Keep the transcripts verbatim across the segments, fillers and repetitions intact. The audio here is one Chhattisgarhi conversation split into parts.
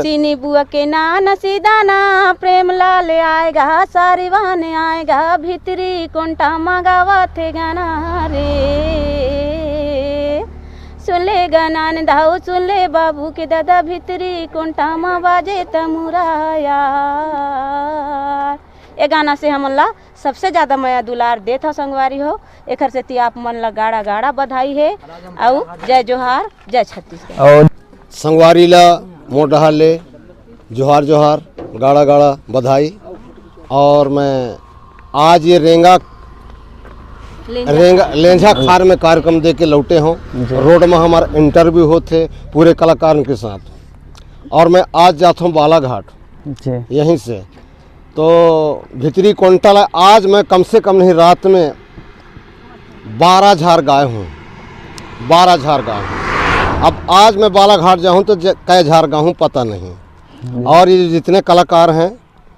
चीनी बुआ के नान सीधा ना, प्रेम लाल आएगा, सारीवान आएगा, भीतरी कोंटा मंगावत हे गाना रे। सुन ले गनान दाऊ, सुन ले बाबू के दादा, भीतरी कोंटा म बाजे तमुरा यार। ये गाना से हमन ला सबसे ज्यादा मया दुलार देत हव संगवारी हो। एखर सेती आप मन ला गाड़ा गाड़ा बधाई हे। अउ जय जोहार, जय छत्तीसगढ़। और संगवारी ला मोर डहार ले जोहार जोहार, गाड़ा गाड़ा बधाई। और मैं आज ये रेंगा लेंझा। रेंगा लेंझा खार में कार्यक्रम दे के लौटे हूँ। जी। रोड में हमारा इंटरव्यू होते पूरे कलाकार के साथ, और मैं आज जाता हूँ बालाघाट जी। यहीं से। तो भीतरी कोंटा ला आज मैं कम से कम नहीं, रात में बारह झार गाए हूँ, बारह झार गाए हूँ। अब आज मैं बालाघाट जाऊँ तो ज- कै झार गाऊँ पता नहीं। और ये जितने कलाकार हैं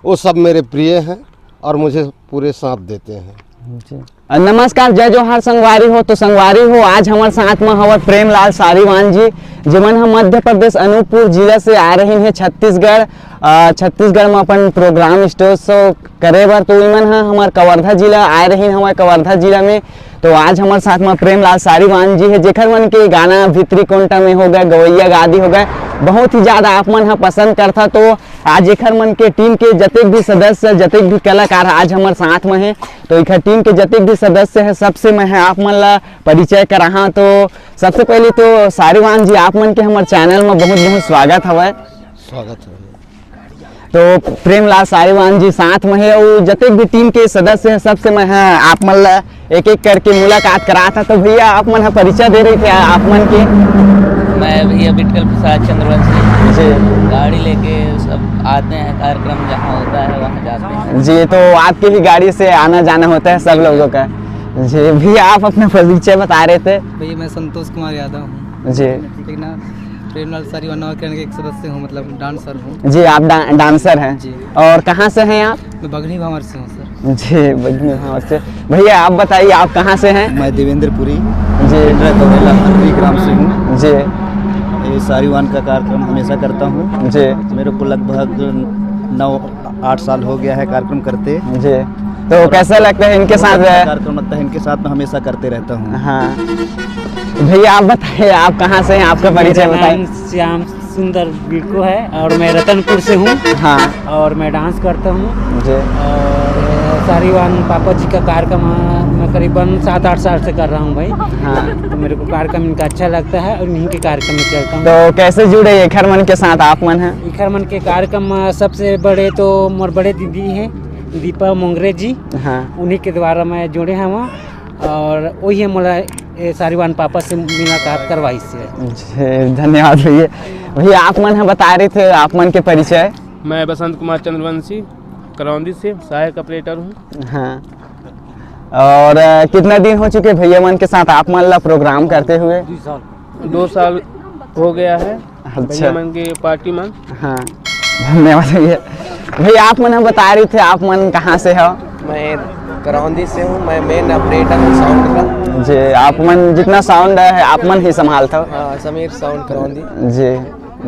वो सब मेरे प्रिय हैं और मुझे पूरे साथ देते हैं। जी। अ, नमस्कार, जय जोहार संगवारी हो। तो संगवारी हो, आज हमर साथ में हवय प्रेमलाल सारीवान जी, जेमन ह मध्य प्रदेश अनूपपुर जिला से आ रहे हैं छत्तीसगढ़। अ, छत्तीसगढ़ में अपन प्रोग्राम स्टेज शो करे बर, तो इमन ह हमर कवर्धा जिला आए रहिन, हवय कवर्धा जिला में। तो आज हमर साथ में प्रेमलाल सारीवान जी है, जेखर मन के गाना भितरी कोंटा में हो गए, गवैया गादी हो गए, बहुत ही ज्यादा आप मन ह पसंद करथा। तो आज एखर मन के टीम के जतेक भी सदस्य, जतेक भी कलाकार आज हमर साथ में है, तो एखर टीम के जतेक भी सदस्य है, सबसे मैं ह आप मन ला परिचय कराहा। तो सबसे पहले तो सारीवान जी, आप मन के हमर चैनल में बहुत बहुत स्वागत हवय। स्वागत है। तो प्रेमलाल सारीवान जी साथ में है, और जतेक भी टीम के सदस्य है, सबसे मैं ह आप मन ला एक एक करके मुलाकात करात हंव। तो भैया, आप मन ह परिचय दे रहे थे आप मन के। मैं भैया बिटकल प्रसाद चंद्रवंशी। जी। गाड़ी लेके सब आते हैं, कार्यक्रम जहाँ होता है वहाँ जाते हैं। जी, तो आपके ही गाड़ी से आना जाना होता है सब लोगों का। जी भैया, आप अपना परिचय बता रहे थे। भैया, मैं संतोष कुमार यादव हूँ। जी। ठीक ना, प्रेमलाल सारीवान नवा किरण के एक सदस्य हूँ, मतलब डांसर हूँ। जी, आप डा-, डांसर हैं। जी। और कहाँ से हैं आप? मैं बगनी भांवर से हूँ सर। जी, बगनी भांवर से। भैया, आप बताइए, आप कहाँ से हैं? मैं देवेंद्र पुरी, जी। पिंडरा कौरेला हररी ग्राम से हूँ। जी। ये सारीवान का कार्यक्रम हमेशा करता हूँ। जी। मेरे को लगभग नौ आठ साल हो गया है कार्यक्रम करते। जी। तो और कैसा लगता है इनके बहुत साथ? अच्छा कार्यक्रम लगता है, इनके साथ मैं हमेशा करते रहता हूँ। हाँ। भैया, आप बताइए, आप कहाँ से हैं, आपका परिचय मेरा बताइए। नाम श्याम सुंदर बिरको है और मैं रतनपुर से हूँ। हाँ। और मैं डांस करता हूँ। जी। और सारीवान पापा जी का कार्यक्रम, हाँ, मैं करीबन सात आठ साल से कर रहा हूँ भाई। हाँ। तो मेरे को कार्यक्रम इनका अच्छा लगता है और इन्हीं के कार्यक्रम में चलता हूँ। तो कैसे जुड़े एखर मन के साथ आप मन हैं? एखर मन के कार्यक्रम, अ, सबसे बड़े तो मोर बड़े दीदी हैं दीपा मोंगरे जी, हाँ। उन्हीं के द्वारा मैं जुड़े हवं और वही मोला ये सारीवान पापा से मुलाकात करवाइस हे। जी, धन्यवाद भैया। भैया, आप मन ह बता रहे थे आप मन के परिचय। मैं बसंत कुमार चंद्रवंशी, करौंदी से सहायक ऑपरेटर हूँ। हाँ। और, अ, कितना दिन हो चुके भैया मन के साथ आप मन ला प्रोग्राम करते हुए? दो साल हो गया है। अच्छा। भैया मन के पार्टी मन। हाँ, धन्यवाद भैया। भैया, आप मन ह बता रहे थे, आप मन कहाँ से हो? मैं करौंदी से हूँ, मैं मेन ऑपरेटर हूँ साउंड का। जी, आप मन जितना साउंड है, आप मन ही संभालता हो। हाँ, समीर साउंड करौंदी। जी,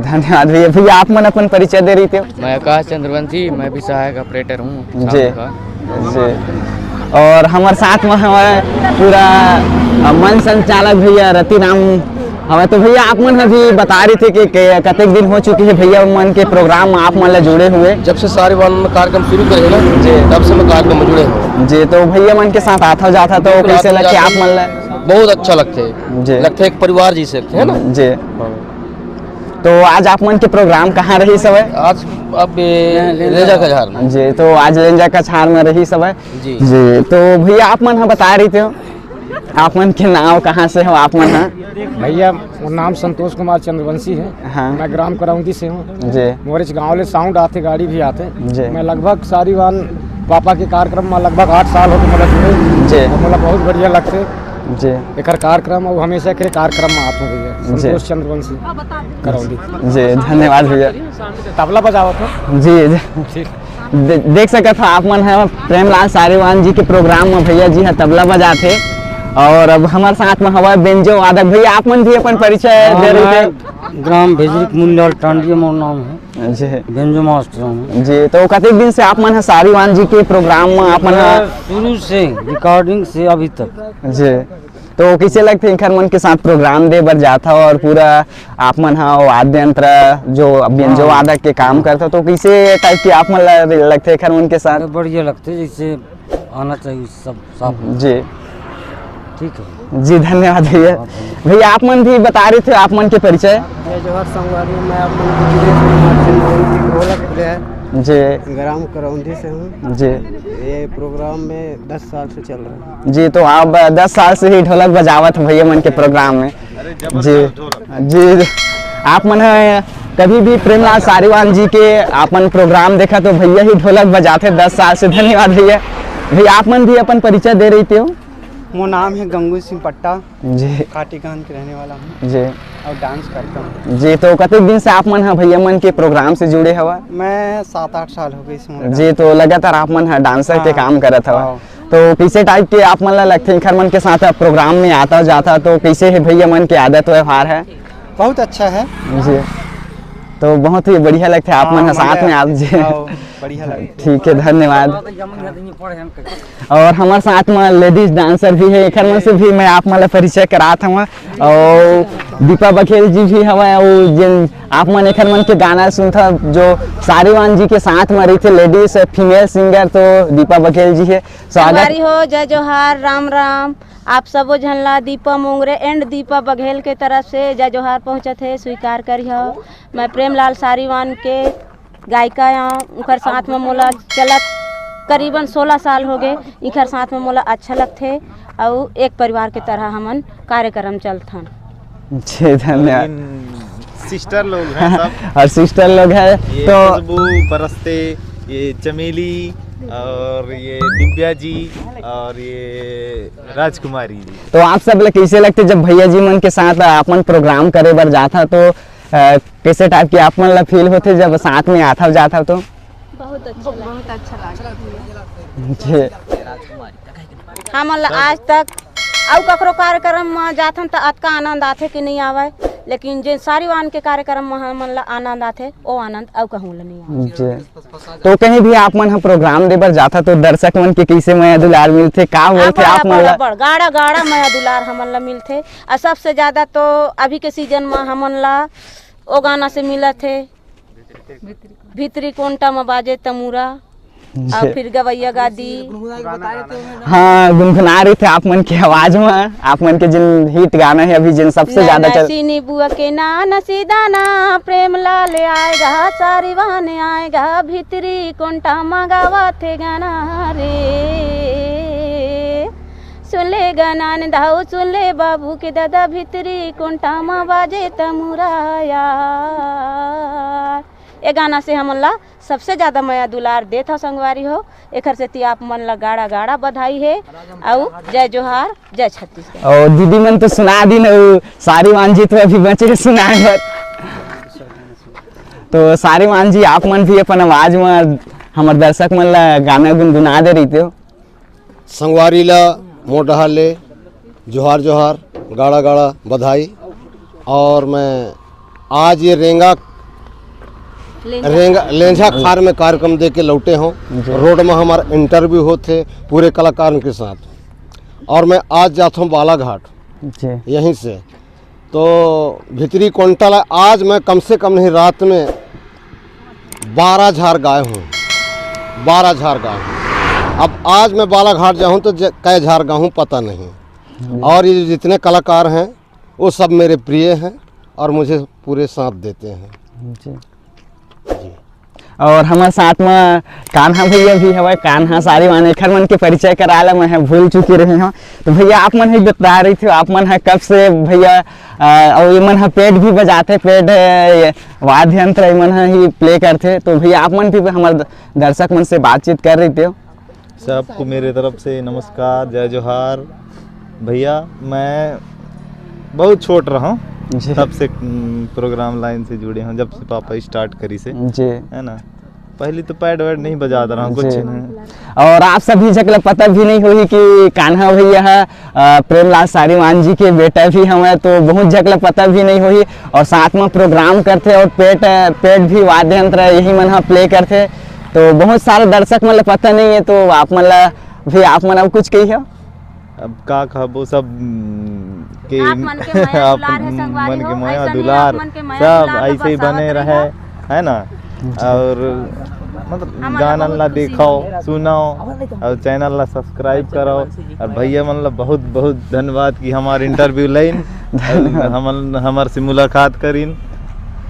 धन्यवाद भैया। भैया, आप मन अपन परिचय दे रहे थे। मैं आकाश चंद्रवंशी, मैं भी सहायक ऑपरेटर हूँ जी। साउंड का। जी। और हमर साथ में हमारे पूरा, अ, मंच संचालक भैया रतिराम हवय। तो भैया, आप मन अभी बता रहे थे कि, कि कतेक दिन हो चुके हैं भैया मन के प्रोग्राम में आप मन ला जुड़े हुए? जब से सारीवान कार्यक्रम शुरू करे ना, जी। तब से मैं कार्यक्रम में जुड़े हूँ। जी, तो भैया मन के साथ आता जाता तो बिल्कुल, कैसे आता लगते जाता आप मन ला? बहुत अच्छा लगते हैं। जी। लगते हैं एक परिवार जैसे, है ना? जी। हाँ। तो आज आप मन के प्रोग्राम कहाँ रही सब है? आज अब ये लेंजा कछार में। जी, तो आज लेंजा कछार में रही सब है। जी। जी, तो भैया, आप मन ह बता रहे थे, आप मन के नाम कहाँ से हो आप मन ह? भैया, वो नाम संतोष कुमार चंद्रवंशी है। हाँ। मैं ग्राम करौंदी से हूँ। जी। मोरेच गांव ले साउंड आते, गाड़ी भी आते। जी। मैं लगभग सारीवान पापा के कार्यक्रम में लगभग आठ साल हो गए मोला जुड़े। जी। और मोला बहुत बढ़िया लगते। जी। एकर कार्यक्रम और हमेशा एकरे कार्यक्रम में आते भैया। जी। संतोष चंद्रवंशी करौंदी। जी, धन्यवाद भैया। तबला बजावत हो? जी, जी। ठीक। दे-, देख सकत हो आप मन ह प्रेमलाल सारीवान जी के प्रोग्राम में भैया जी ह तबला बजाथे। और अब हमर साथ में हवा बेंजो वादक भैया, आप मन भी अपन परिचय हाँ, दे रहे थे। मैं ग्राम भेजरी मुंडाल टांडिया मोर नाम है। जी। बेंजो मास्टर हूँ। जी, तो कतेक दिन से आप मन ह सारीवान जी के प्रोग्राम में आप मन ह? मैं शुरू से, रिकॉर्डिंग से अभी तक। जी, तो कैसे लगते इनकर मन के साथ प्रोग्राम दे बर जाता हो और पूरा आप मन ह वाद्य यंत्र जो बेंजो हाँ। वादक के काम करता, तो कैसे टाइप के आप मन ल-, लगते इनकर मन के साथ? अरे बढ़िया लगते, जैसे आना चाहिए सब साथ में। जी। ठीक है। जी, धन्यवाद भैया। भैया, आप मन भी बता रहे थे आप मन के परिचय। जय जोहार संगवारी, मैं आप मन के दिनेश कुमार सिंह, ढोलक प्लेयर, जी। ग्राम करौंधी से हूँ। जी। ये प्रोग्राम में दस साल से चल रहा है। जी, तो आप दस साल से ही ढोलक बजावत भैया मन के प्रोग्राम में। जी। जी, आप मन ह कभी भी प्रेमलाल सारीवान जी के अपन प्रोग्राम देखा तो भैया ही ढोलक बजाते दस साल से। धन्यवाद भैया। भैया, आप मन भी अपन परिचय दे रही थे हो। मोर नाम है गंगू सिंह पट्टा, जी। काटीगंज के रहने वाला हूँ जी। और डांस करता हूँ। जी, तो कतेक दिन से आप मन ह भैया मन के प्रोग्राम से जुड़े हवा? मैं सात आठ साल हो गए इस उम्र जी, का। तो लगातार आप मन ह डांसर के हाँ। काम करत हवा। हाँ। तो कैसे टाइप के आप मन ला लगथे, इनकर मन के साथ आप प्रोग्राम में आता जाता, तो कैसे है भैया मन के आदत व्यवहार है? बहुत अच्छा है। जी, तो बहुत ही बढ़िया लगथे आप मन हाँ, ह साथ मजा में आप जी। हाँ, बढ़िया लगे। ठीक है, धन्यवाद। और हमारे साथ में लेडीज डांसर भी है, एकर मन से भी मैं आप मन ला परिचय करात हूँ। और दीपा बघेल जी भी हवय, और जिन आप मन एकर मन के गाना सुनथा, जो सारीवान जी के साथ में रही थे, लेडीज फीमेल सिंगर, तो दीपा बघेल जी है। स्वागत। संगवारी हो, जय जोहार, राम राम। आप सबो झन ला दीपा मोंगरे and दीपा बघेल के तरफ से जय जोहार पहुँचत हे, स्वीकार करिहो। मैं प्रेमलाल सारीवान के गायिका आं, उंकर साथ में मोला चलत करीबन सोलह साल हो गए। इखर साथ में मोला अच्छा लगथे अउ एक परिवार के तरह हमन कार्यक्रम चलथन। जी, धन्यवाद। इन सिस्टर लोग हैं सब। और सिस्टर लोग हैं, ये तो खुशबू, बरस्ते, ये चमेली और ये दिव्या जी और ये राजकुमारी जी। तो आप सब ला कैसे लगथे, जब भैया जी मन के साथ अपन प्रोग्राम करे बर जाथा, तो अ, कैसे टाइप के आप मन ला फील होथे, जब साथ में आथव जाथव तो? बहुत अच्छा लगा। बहुत अच्छा लगा। जी। हमन ला आज तक अउ ककरो कार्यक्रम म जाथन त अतका आनंद आथे कि नहीं आवय, लेकिन जे सारीवान के कार्यक्रम म हमन ला आनंद आथे, ओ आनंद अउ कहूँ ला नहीं आवय। जी। तो कहीं भी आप मन ह प्रोग्राम दे बर जाथा तो दर्शक मन के कैसे मया दुलार मिलथे, का बोलथे अब्बड़, आप मन अब्बड़, ला? अब्बड़, गाड़ा, गाड़ा मया दुलार हमन ला मिलथे। अउ सबसे ज्यादा तो अभी के सीजन म हमन ला ओ गाना से मिलत हे, भीतरी कोंटा म बाजे तमूरा, जी। अउ फिर गवैया गादी। हाँ, गुनगुना रही थे आप मन के आवाज में, आप मन के जिन हिट गाना है अभी, जिन सबसे ज्यादा चल। चीनी बुआ के नान सीदाना, प्रेम लाल आएगा, सारीवान आएगा, भीतरी कोंटा म गावा थे गाना रे। सुन ले गनान दाऊ, सुन ले बाबू के दादा, भीतरी कोंटा म बाजे तमुरा यार। ए गाना से हमन ला सबसे ज्यादा मया दुलार देत हव संगवारी हो। एखर सेती आप मन ला गाड़ा गाड़ा बधाई हे, अउ जय जोहार, जय छत्तीसगढ़। और दीदी मन तो सुना दिन, अउ सारीवान जी तो अभी बचे हे सुनाए बर। तो सारीवान जी, आप मन भी अपन आवाज में हमर दर्शक मन ला गाना गुनगुना दे रही थे। संगवारी ला मोर डहार ले जोहार जोहार, गाड़ा गाड़ा बधाई। और मैं आज ये रेंगा, लेंझा। रेंगा, लेंझा खार में कार्यक्रम दे के लौटे हूँ। जी। रोड में हमारा इंटरव्यू होते पूरे कलाकारों के साथ, और मैं आज जाता हूँ बालाघाट। जी। यहीं से तो भीतरी कोंटा ला आज मैं कम से कम नहीं, रात में बारह झार गाए हूँ, बारह झार गाए हूँ। अब आज मैं बालाघाट जाऊँ तो ज-, कै झार गाऊँ पता नहीं। हम्म। और ये जितने कलाकार हैं वो सब मेरे प्रिय हैं और मुझे पूरे साथ देते हैं। जी। जी। और हमारे साथ में कान्हा भैया भी हवय। कान्हा सारीवान, एखर मन के परिचय कराए ला मैं ह भूल चुकी रही हूँ। तो भैया, आप मन ही बता रही थी, आप मन ह कब से भैया, अ, और ये मन ह पेट भी बजाते, पेट, अ, ये वाद्य यंत्र ये मन ह ही प्ले करते। तो भैया, आप मन भी हमारे द-, दर्शक मन से बातचीत कर रही थी। सबको मेरे तरफ से नमस्कार, जय जोहार। भैया, मैं बहुत छोट रहा हूँ, जी। तब से, उम, प्रोग्राम लाइन से जुड़े हूँ, जब से पापा स्टार्ट करी से, जी। है ना? पहली तो पैड वैड नहीं बजात रहा, कुछ जी। नहीं। और आप सभी झक ल पता भी नहीं होही कि कान्हा भैया ह, अ, प्रेमलाल सारीवान जी के बेटा भी हवय, तो बहुत झक ल पता भी नहीं होही। और साथ में प्रोग्राम करथे और पेट, पेट भी वाद्य यंत्र यही मन ह प्ले करथे, तो बहुत सारे दर्शक मन ल पता नहीं है, तो आप मन ल भी, आप मन अब कुछ कही हो? अब का कहबो, सब, हम्म, के आप मन के मया आप दुलार है, संगवारी मन के हो, मया ऐसा नहीं दुलार, आप मन के मया सब दुलार ऐसे ही बने रहे, है ना? जी। और मतलब, गानन ला देखो, सुनो और चैनल ला सब्सक्राइब करो। और भैया मन ला बहुत बहुत धन्यवाद कि हमार इंटरव्यू लेन, हमन, हमार से मुलाकात करिन,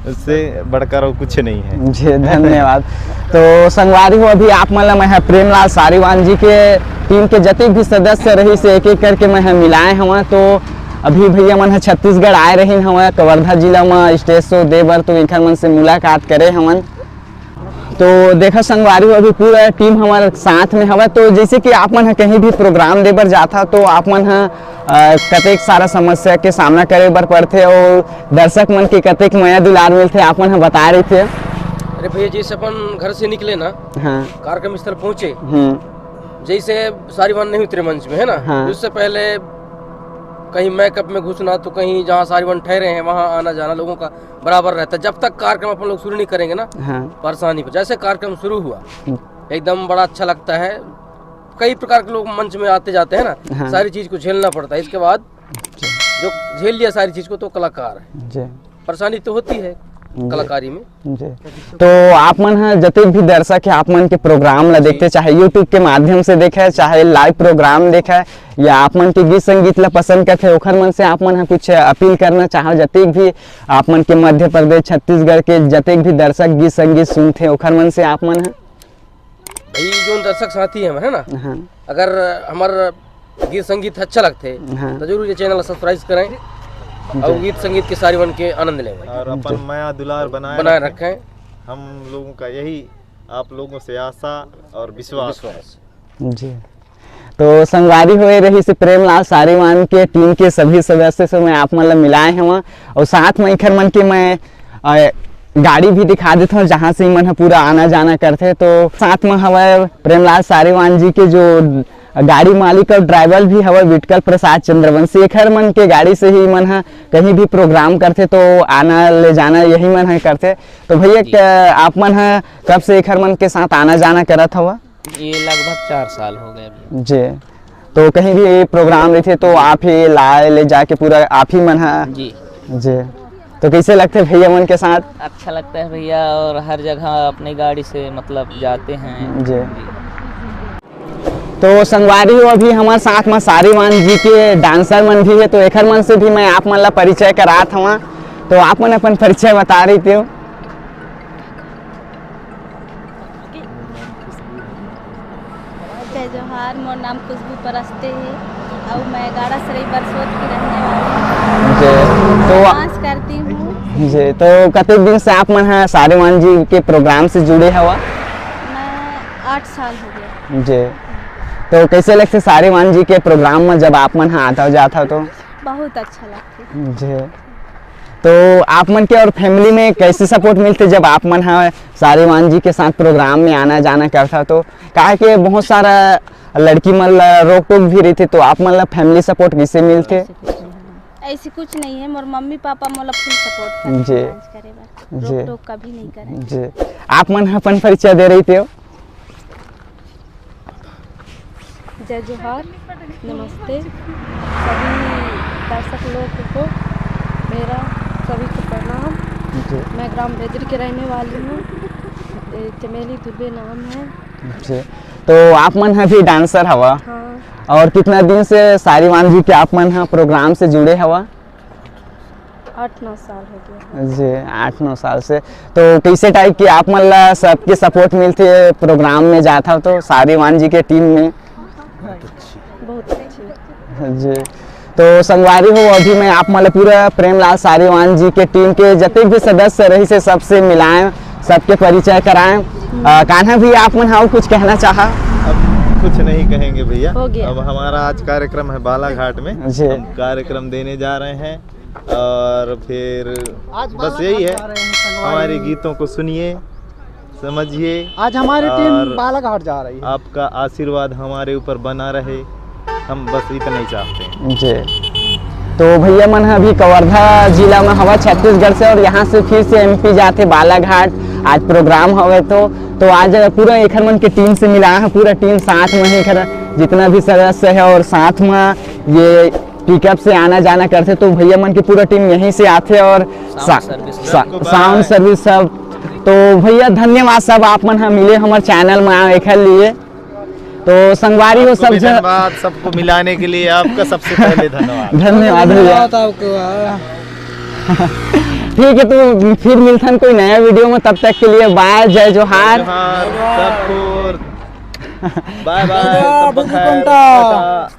उससे बढ़कर और कुछ नहीं है। जी, धन्यवाद। तो संगवारी हो, अभी आप मन ला मैं ह प्रेमलाल सारीवान जी के टीम के जतिक भी सदस्य रहिस, एक एक करके मैं ह मिलाए हवं। तो अभी भैया मन ह छत्तीसगढ़ आए रहिन हवय, कवर्धा जिला म स्टेज शो दे बर, तो इखर मन से मुलाकात करे हवन। तो देखा संगवारी हो, अभी पूरा टीम हमारे साथ में हवा। तो जैसे कि आप मन ह कहीं भी प्रोग्राम दे बर जाथा, तो आप मन ह, अ, कतेक सारा समस्या के सामना करे बर पड़थे और दर्शक मन के कतेक मया दुलार मिलथे, आप मन ह बता रहे थे। अरे भैया, जैसे अपन घर से निकले ना, हाँ। कार्यक्रम स्थल पहुँचे, हम्म। जैसे सारीवान नहीं उतरे मंच में, है ना, हाँ। उससे पहले कहीं मेकअप में घुसना, तो कहीं जहाँ सारीवान ठहरे हैं वहाँ आना जाना, लोगों का बराबर रहता है। जब तक कार्यक्रम अपन लोग शुरू नहीं करेंगे ना, हाँ। परेशानी पर, जैसे कार्यक्रम शुरू हुआ, हम्म। एकदम बड़ा अच्छा लगता है। कई प्रकार के लोग मंच में आते जाते हैं ना, हाँ। सारी चीज को झेलना पड़ता है। इसके बाद जो झेल लिया सारी चीज को, तो कलाकार है। जी। परेशानी तो होती है जी। कलाकारी में। जी। तो आप मन ह जतेक भी दर्शक है, आप मन के प्रोग्राम ला जी। देखते, चाहे YouTube के माध्यम से देखे, चाहे लाइव प्रोग्राम देखे, या आप मन के गीत संगीत ला पसंद करथे, ओखर मन से आप मन ह कुछ अपील करना चाहो, जतेक भी आप मन के मध्य प्रदेश, छत्तीसगढ़ के जतेक भी दर्शक गीत संगीत सुनथे, ओखर मन से आप मन ह? भाई, जो दर्शक साथी है, है ना, हाँ। अगर हमार गीत संगीत अच्छा लगथे, हाँ। तो जरूर ये चैनल सब्सक्राइब करें जी। और गीत संगीत के सारीवान के आनंद लें भाई। और अपन जी। मया दुलार बनाए बनाए रखें। रखें। हम लोगों का यही आप लोगों से आशा और विश्वास है। विश्वास। जी। तो संगवारी हो, ये रहिस प्रेमलाल सारीवान के टीम के सभी सदस्य से मैं आप मन ला मिलाए हवं और साथ में इखर मन के मैं, अ, गाड़ी भी दिखा देत हवं, जहाँ से इमन ह पूरा आना जाना करथे। तो साथ में हवय प्रेमलाल सारीवान जी के जो गाड़ी मालिक और ड्राइवर भी हवय विटकल प्रसाद चंद्रवंशी, एखर मन के गाड़ी से ही इमन ह कहीं भी प्रोग्राम करथे तो आना ले जाना यही मन ह करथे। तो भैया, जी। क-, आप मन ह कब से एखर मन के साथ आना जाना करत हवा? ये लगभग चार साल हो गए अभी। जी, तो कहीं भी प्रोग्राम रहिथे तो आप ही लाए ले जाके पूरा आप ही मन ह? जी। जी, तो कैसे लगथे भैया मन के साथ? अच्छा लगता है भैया, और हर जगह अपनी गाड़ी से मतलब जाते हैं। जी। जी। तो संगवारी हो, अभी हमारे साथ में सारीवान जी के डांसर मन भी है, तो एखर मन से भी मैं आप मन ला परिचय करात हवा। तो आप मन अपन परिचय बता रही थे। जय जोहार, मोर नाम खुशबू परस्ते हे अउ मैं गाड़ासरई बरसोत की रहने वाली हूँ। जी, तो डांस करती हूँ। जी, तो कतेक दिन से आप मन ह सारीवान जी के प्रोग्राम से जुड़े हवा? मैं आठ साल हो गया। जी, तो कैसे लगथे सारीवान जी के प्रोग्राम में जब आप मन ह आथव जाथव तो? बहुत अच्छा लगथे। जी, तो आप मन के और फैमिली में कैसे सपोर्ट मिलथे जब आप मन ह सारीवान जी के साथ प्रोग्राम में आना जाना करथव तो? काहे के बहुत सारा लड़की मन ला रोक टोक भी रहिथे, तो आप मन ला फैमिली सपोर्ट कैसे मिलथे? ऐसे कुछ नहीं है, मोर मम्मी पापा मोला फुल सपोर्ट करथे जी। डांस करे बर, जी। रोक टोक कभी नहीं करे। जी, आप मन ह अपन परिचय दे रही थे। जय जोहार, नमस्ते सभी दर्शक लोग को, मेरा सभी को प्रणाम। जी। मैं ग्राम बेजरी के रहने वाली हूँ। ए, चमेली दुबे नाम है। जी, तो आप मन ह भी डांसर हवा? हाँ। और कितना दिन से सारीवान जी के आप मन ह प्रोग्राम से जुड़े हवा? आठ नौ साल हो गया। जी, आठ नौ साल से। तो कैसे टाइप के आप मन ला सबके सपोर्ट मिलथे प्रोग्राम में जाथव तो सारीवान जी के टीम में? बहुत अच्छी। जी, तो संगवारी हो, अभी मैं आप मन ला पूरा प्रेमलाल सारीवान जी के टीम के जतेक भी सदस्य रहिसे सबसे मिलाएं, सबके परिचय कराएं। अ, कान्हा भी, आप मन ह कुछ कहना चाहा? अब कुछ नहीं कहेंगे भैया। हो गया। अब हमारा आज कार्यक्रम है बालाघाट में, जी। हम कार्यक्रम देने जा रहे हैं और फिर आज बस बालाघाट यही है, जा रहे हैं संगवारी। हमारे गीतों को सुनिए, समझिए। आज हमारी और टीम बालाघाट जा रही है। आपका आशीर्वाद हमारे ऊपर बना रहे, हम बस इतना ही चाहते हैं। जी। तो भैया मन ह अभी कवर्धा जिला में हवा छत्तीसगढ़ से, और यहाँ से फिर से एमपी जाथे बालाघाट। आज प्रोग्राम हवे तो तो आज पूरा एखर मन के टीम से मिला है, पूरा टीम साथ में है। एखर जितना भी सदस्य है और साथ में ये पिकअप से आना जाना करथे, तो भैया मन की पूरा टीम यहीं से आथे और साउंड सर्विस सब। तो भैया धन्यवाद सब, आप मन ह मिले हमर चैनल में आए एखर लिए। तो संगवारी हो आपको सब भी झ- धन्यवाद, सबको मिलाने के लिए आपका सबसे पहले धन्यवाद। धन्यवाद भैया। आपको ठीक है, तो फिर मिलथन कोई नया वीडियो में, तब तक के लिए बाय, जय जोहार। जोहार सबको, बाय बाय, बाय, सबको खैर, कंटा। टाटा।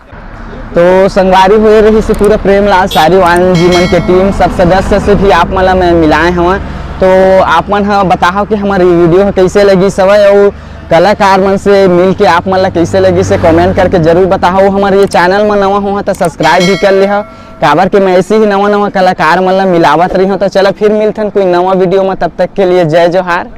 तो संगवारी हुए रही से पूरा प्रेमलाल सारीवाल जी मन के टीम सब सदस्य से भी आप मन ला मैं मिलाए हवा। तो आप मन ह बताओ कि हमारे वीडियो ह कैसे लगी सवय, और कलाकार मन से मिल के आप मन ला कैसे लगी से कमेंट करके जरूर बताओ। हमारे ये चैनल में नवा हो तो सब्सक्राइब भी कर ले, काबर के मैं ऐसे ही नवा नवा कलाकार मन ला मिलावत रही हूँ। तो चला फिर मिलथन कोई नवा वीडियो में, तब तक के लिए जय जोहार।